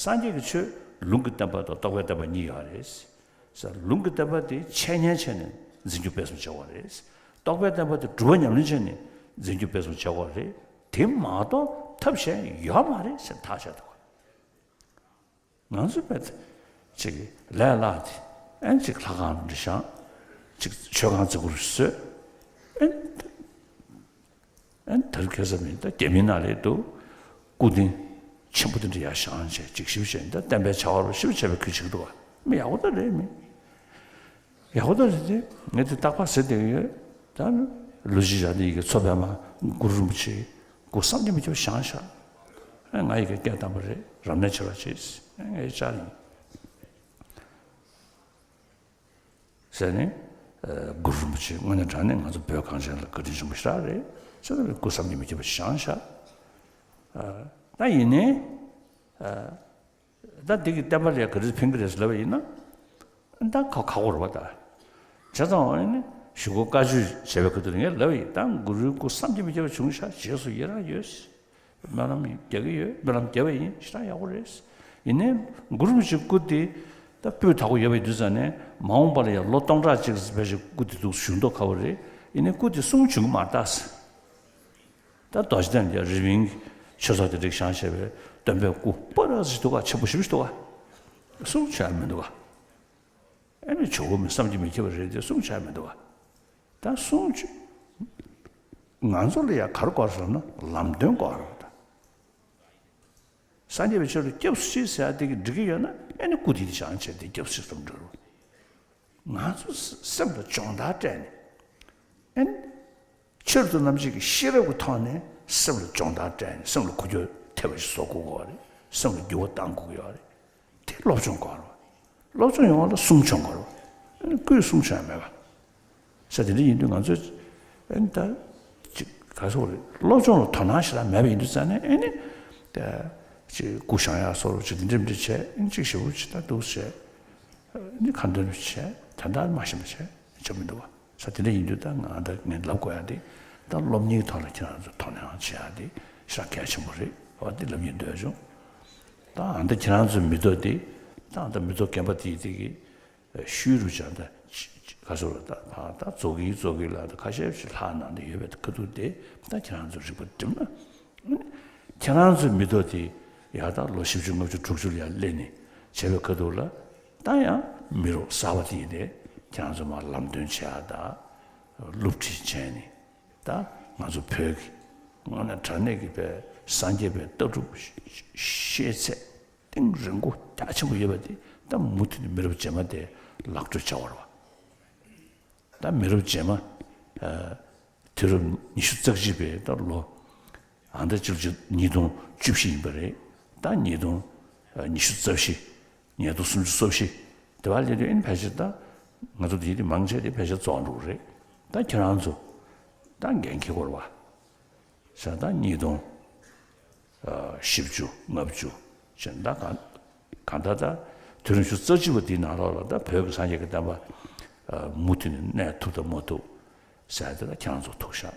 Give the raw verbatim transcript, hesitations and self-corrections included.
སངས་རྒྱས་ཀྱི་ཆོས་ལུང་གི་བསྟན་པ་དང་རྟོགས་པའི་བསྟན་པ་གཉིས་ཡོད་རེད། ས་ལུང་གི་བསྟན་པ་དེ་འཆད་ཉན་བྱས་ནས་འཛིན་སྐྱོང་སྤེལ་གསུམ་བྱེད་དགོས་རེད། རྟོགས་པའི་བསྟན་པ་དེ་སྒྲུབ་པ་ཉམས་ལེན་བྱས་ནས་འཛིན་སྐྱོང་སྤེལ་གསུམ་བྱེད་དགོས་རེད། དེ་མ་གཏོགས་ཐབས་གཞན་ཡོད་མ་རེད་ཟེར་ཐག་བཅད་འདུག་ང་ཚོ་བས་ཅིག་ལས་སླ་དེ་ཨན་ཅིག་ལྷ་ཁང་འདྲ་བཞེངས། ཅིག་མཆོད་ཁང་བརྩིགས་པོ་བཟོས། ཨན། ཨན་དེར་ཁེ་ས་མིན་ད་རྒྱ་མི་ནང་ལས་འདུག་སྐུ་རྟེན་ཆེན་པོ་དེ་འདྲ་ཡར་བཞེངས་བྱས་ཅིག་ཞིབ་བྱས་ད་བསྟན་པའི་བྱ་བ་རུ་ཞིབ་བྱས་པའི་ཁུལ་བྱེད་ཀྱི་འདུག་བ། མི་ཡག་པོ་ད་རེད་མི། ཡག་པོ་ད་རེད་དེ་ངས་དེ་རྟག་པར་ཟེར་བསྡད་ཀྱི་ཡོད། ད་ལོ་གཅིག་རག་དེ་ཡི་གེ་མཚོ་པདྨ་གུ་རུ་རིན་པོ་ཆེ་སྐུ་བསམ་གྱིས་མི་ཁྱབ་བཞེངས་བཞག་ཨ་ང་ཡི་གེ་སྐད་བཏང་པ་རེད། རབ་གནས་བྱེད་པ་བྱེད་ངས་བཅར་ཡིན། ཟེར་ནས། ཨ། གུ་རུ་རིན་པོ་ཆེ་དངོས་གནས་དྲང་གནས་ང་ཚོ་བོད་གངས་ཅན་ལ་བཀའ་དྲིན་ཆེན་པོ་ཞེ་དྲག་རེད། ཟེར་ནས་སྐུ་བསམ་གྱིས་མི་ཁྱབ་པ་བཞེངས་བཞག་ཨ། ད་ཡིན་ནའི། ཨ། ད་འདི་གི་བསྟན་པ་ལ་ཡ་ག་རེ་ཕན་གི་རེད་ཟེར་ལབ་པ་ཡིན་ན། ད་ཁ་ཁ་གོ་རེད་པ་ད། བྱས་ཙང་ཨ་ནི་གཞུག་གུ་བཀའ་ཆོས་བྱས་པའི་ཁ་ཐུག་ངས་ལབ་པ་ཡིན། ད་གུ་རུའི་སྐུ་བསམ་གྱིས་མི་ཁྱབ་པ་བྱུང་ཤག་རྗེས་སུ་ཡི་རང་ཡོད། སྨོན་ལམ་རྒྱག་གི་ཡོད། སྨོན་ལམ་རྒྱབ་པ་ཡིན། ཞེ་དྲག་ཡག་པོ་རེད། ཡིན་ནའི་གུ་རུ་རིན་པོ་ཆེའི་སྐུ་དེ་ད་སྤུས་དག་པོ་ཡོད་པ་ཡིན་དུས་ཙང་ནས་མ་འོངས་པ་ལ་ཡང་ལོ་སྟོང་ཕྲག་གཅིག་ཕལ་ཆེར་སྐུ་དེ་འདུག་བཞུགས་མདོག་ཁ་པོ་རེད། ཡིན་ནའི་སྐུ་དེ་གསུང་བྱུང་གི་མ་རེད་ད། ད་རྡོ་རྗེ་གདན་ལ་རི་པིན་གྱི་ཆོས་ཚོགས་དེ་འདྲ་བཞེངས་བྱས་པའི་སྟོན་པའི་སྐུ་པར་ར་ཞིག་འདུག་ག་ཆེན་པོ་ཞེ་པོ་ཞིག་འདུག་ག་གསུང་བྱས་མི་འདུག་ག་ཨ་ནི་ཇོ་བོ་མི་བསམ་གྱིས་མི་ཁྱབ་པ་རེད་དེ་གསུང་བྱས་མི་འདུག་ག་ད་གསུང་ཆོས། ང་ཚོ་ལ་ཡང་ག་རེ་དགོས་རེད་ཟེར་ན་ལམ་སྟོན་དགོས་རེད་ད། སངས་རྒྱས་པའི་ཆོས་ལ་སྐྱབས་སུ་མཆི་ཟེར་ཡ་དེ་གི་འགྲིག་གི་ཡོད་ན་ཨ་ནི་སྐུ་དེ་དེ་བཞེངས་བྱས་དེ་སྐྱབས་སུ་མཆི་ཙམ་འགྲོ་རུང་། ང་ཚོ་སེམས་ལ་སྦྱོང་བརྡར་སྤྲད་ནས། ཨ་ནི། ཆོས་རབ་ཏུ་རྣམ་འབྱེད་ཀྱི་ཤེས་རབ་ཀྱི་ཐོག་ནས་སེམས་ལ་སྦྱོང་བརྡར་སྤྲད་ནས་སེམས་ལ་ཁུ་འཁྱོར་ཐེབས་པ་ཞིག་བཟོ་དགོས་ཀྱི་ཡོད་རེད། སེམས་ལ་འགྱུར་བ་གཏང་དགོས་ཀྱི་ཡོད་རེད། དེ་སློབ་སྦྱོང་དགོས་རེད། སློབ་སྦྱོང་ཡོང་བ་ལ་གསུང་སྦྱོང་དགོས་རེད། ཨ་ནི་སྐུའི་གསུང་སྦྱོང་ཡང་མེད་པ། ས་དེ་འདྲ་ཡིན་དུས་ང་ཚོས་ཨ་ནི་ད་ཅིག་ག་ཟེར་དགོས་རེད། སློབ་སྦྱོང་ལ་དོ་སྣང་ཞེ་དྲག་མེད་པ་ཡིན་དུས་ཙང་ནས་ཨ་ནི་ད་ཅིག་སྐུ་བཞེངས་ཡག་བཟོ་འདྲ་ཅིག་དེ་འདྲ་མི་འདྲ་བྱས་ཨ་ནི་ཅིག་ཞེ་པོ་ཅིག་ད་འདུག་བྱས་ཨ་ནི་ཁ་འདོན་བྱས་དོན་དག་མ་ཤེས་པ་བྱས་བྱས་མི་འདུག་བ། ས་དེ་འདྲ་ཡིན་དུས་ད་ང་ད་ངས་ལབ་དགོས་ཡག་དེ་ད་སློབ་གཉེར་ཐོག་ལ་ཁྱེད་རང་ཚོ་དོ་སྣང་བྱེད་ཡག་དེ་ཞེ་དྲག་གལ་ཆེན་པོ་རེད་བ། དེ་ལབ་སྙིང་འདོད་བྱུང་། ད་ཨ་ད་ཁྱེད་རང་ཚོའི་མི་ཐོག་དེ་ད་ཨ་ད་མི་ཐོག་རྒན་པ་དེ་དེ་གི་ཤུལ་རུ་བྱ་ད་ག་ཚོད་ལ་ད་ཕ་ད་རྫོགས་ཀྱི་རྫོགས་ཀྱི་ལ་ད་ཁ་ཤས་ཤིག་ལྷག་ནང་དུ་ཡོད་པའི་ཁ་ཐུག་དེ་ད་ཁྱེད་རང་ཚོ་རིག་པ་བསྒྲིམས་ན། ཁྱེད་རང་ཚོའི་མི་ཐོག་དེ་ཡག་ད་ལོ་བཞི་བཅུ་ལྔ་བཅུ་དྲུག་ཅུ་ལ་ཡར་སླེབས་ནས་བྱས་པའི་ཁ་ཐུག་ལ་ད་ཡང་མི་རབས་གསར་པ་དེ་ཡིན་ཏེ་ཁྱེད་རང་ཚོ་མར་ལམ་སྟོན་བྱེད་ཡག་ད་སློབ་ཁྲིད་བྱས་ནས་ད་ང་ཚོ་བོད་ཀྱི་དངོས་གནས་དྲང་གནས་ཀྱི་པའི་སངས་རྒྱས་པའི་ལྟ་གྲུབ་ཤེས་ཚད་གཏིང་རིང་པོ་རྒྱ་ཆེན་པོ་ཡོད་པ་དེ་ད་མུ་མཐུད་ནས་མི་རབས་རྗེས་མ་དེ་ལག་སྤྲོད་བྱ་བ་རེད་བ། ད་མི་རབས་རྗེས་མ། ཨ། དུས་རབས་ཉི་ཤུ་རྩ་གཅིག་པའི་ད་ལོ། ཨ་ད་བཅུ་གཅིག་ཉིས་སྟོང་བཅུ་བཞི་ཡིན་པ་རེད། ད་ཉིས་སྟོང་། ཨ། ཉི་ཤུ་རྩ་བཞི། ཉིས་སྟོང་སུམ་ཅུ་སོ་བཞི། དེ་བ་ལས་དུས་ཨིན་ཕལ་ཆེར་ད། ང་ཚོ་དེ་དེ་མང་ཆེ་དེ་ཕལ་ཆེར་རྫོགས་འགྲོ་གི་རེད། ད་ཁྱེད་རང་ཚོ། ད་འགན་འཁྱེར་དགོས་རེད་བ། ཟེར་ད་ཉིས་སྟོང་། ཨ། བཞི་བཅུ་ལྔ་བཅུ། ཅེས་ད་གང་། གང་ལྟར་ད་དུས་རབས་ཉི་ཤུ་རྩ་གཅིག་པ་འདིའི་ནང་ལོགས་ལ་ད་བོད་ཀྱི་སངས་རྒྱས་ཀྱི་བསྟན་པ། ཨ། མུ་མཐུད་ནས་གནས་ཐུབ་དང་མ་ཐུབ་ཟེར་དེ་ད་ཁྱེད་རང་ཚོ་ཐུག་ཤག